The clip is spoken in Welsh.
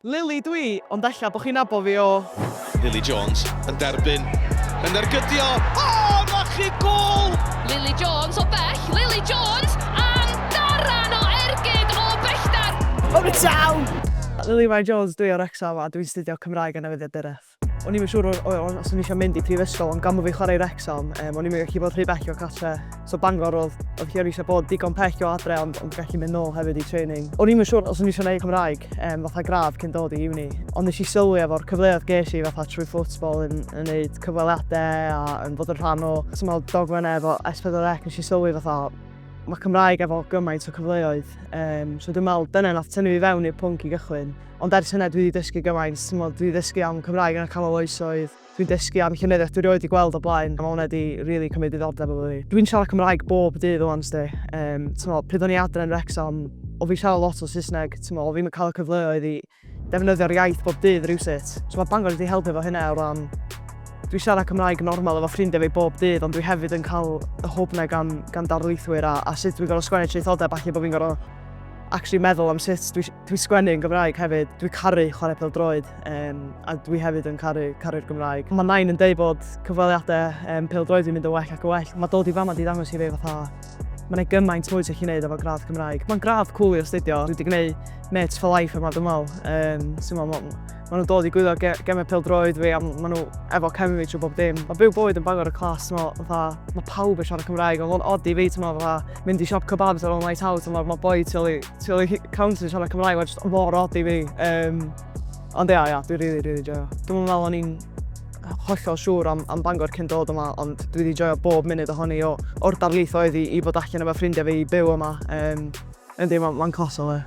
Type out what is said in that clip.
Lily dwi, ond ella bo chi'n nabo fi o. Lily Jones yn derbyn, yn ergydio, o, na chi gôl! Lily Jones o bell, Lily Jones am daran o ergyd o bellter! Over the town! Lily Mai Jones dwi o Wrecsam a dwi'n studio Cymraeg a Newyddiaduraeth. O'n i'm yn siŵr os o'n i eisiau mynd i prifysgol, ond gan bo fi chwarae i Wrecsam, um, o'n i'm yn gallu bod rhy bell o cartre. So Bangor oedd, oedd lle o'n i eisiau bod digon pell o adre, ond, ond gallu mynd nôl hefyd i training. O'n i'm yn siŵr os o'n i eisiau gwneud Cymraeg um, fatha gradd cyn dod i uni. Ond nes i sylwi efo'r cyfleoedd ges i fatha trwy ffwtbol yn, yn neud cyfweliadau a yn fod yn rhan o tymor dogfennau efo S4C, nes i sylwi fatha mae Cymraeg efo gymaint o cyfleoedd. Um, so dwi'n meddwl dyna nath tynnu fi fewn i'r pwnc i gychwyn. Ond ers hynna dwi wedi dysgu gymaint, ti'n meddwl, dwi wedi dysgu am Cymraeg yn y canol oesoedd, dwi'n dysgu am llenyddiaeth dwi erioed wedi gweld o blaen, a mae hwnna wedi really cymryd diddordeb efo fi. Dwi'n siarad Cymraeg bob dydd ŵan, sdi. Um, ti'n meddwl, pryd o'n i adre yn Wrexham, o fi'n siarad lot o Saesneg, ti'n meddwl, o fi'n cael y cyfleoedd i defnyddio'r iaith bob dydd rywsut. So mae Bangor wedi helpu efo hynna o ran... Dwi'n siarad Cymraeg normal efo ffrindiau fi bob dydd, ond dwi hefyd yn cael y hwb 'na gan, gan darlithwyr a, a sut dwi'n gorfod sgwennu traethodau falle bod fi'n gorfod actually meddwl am sut dwi'n dwi sgwennu yn Gymraeg hefyd. Dwi'n caru chwarae pêl-droed um, a dwi hefyd yn caru, caru'r Gymraeg. Mae Nain yn deud bod cyfweliadau um, pêl-droed fi'n mynd yn well ac yn well. Mae dod i fama di ddangos i fi fatha Mae yna gymaint mwy ti'n gallu gwneud efo gradd Cymraeg. Mae'n gradd cool i astudio. Dwi wedi gwneud mates for life yma, dwi'n meddwl. Um, so ma, ma, ma nhw'n dod i gwylio ge gemau pêl-droed fi a ma nhw efo cefn fi trwy bob dim. Mae byw bywyd yn Bangor y clas, ti'n meddwl, fatha, mae pawb yn siarad Cymraeg, ond mae'n odd i fi, ti'n meddwl, fatha, mynd i siop kebabs ar ôl night out, a mae'r ma boi tu ôl i, tu ôl i counter yn siarad Cymraeg, mae'n just mor odd i fi. Um, ond ia, ia, dwi'n really, really joio. Dwi'n meddwl o'n i'n hollol siŵr am, am Bangor cyn dod yma, ond dwi wedi joio bob munud ohoni o, o'r darlithoedd i, i fod allan efo ffrindiau fi i byw yma. Um, yndi, mae'n ma class o le.